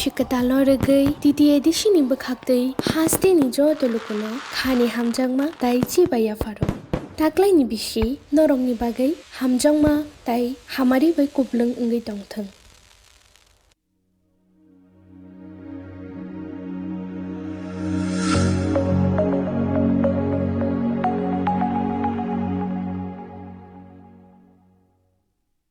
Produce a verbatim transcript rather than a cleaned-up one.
Kwtalo rwgwi T T A D C ni bwkhaktwi hasteni joto lukuno khani hamjakma tai chibai yapharo. Taklaini bisi norokni bagwi hamjakma tai hamari bai kuplwng wngwi tongthwng.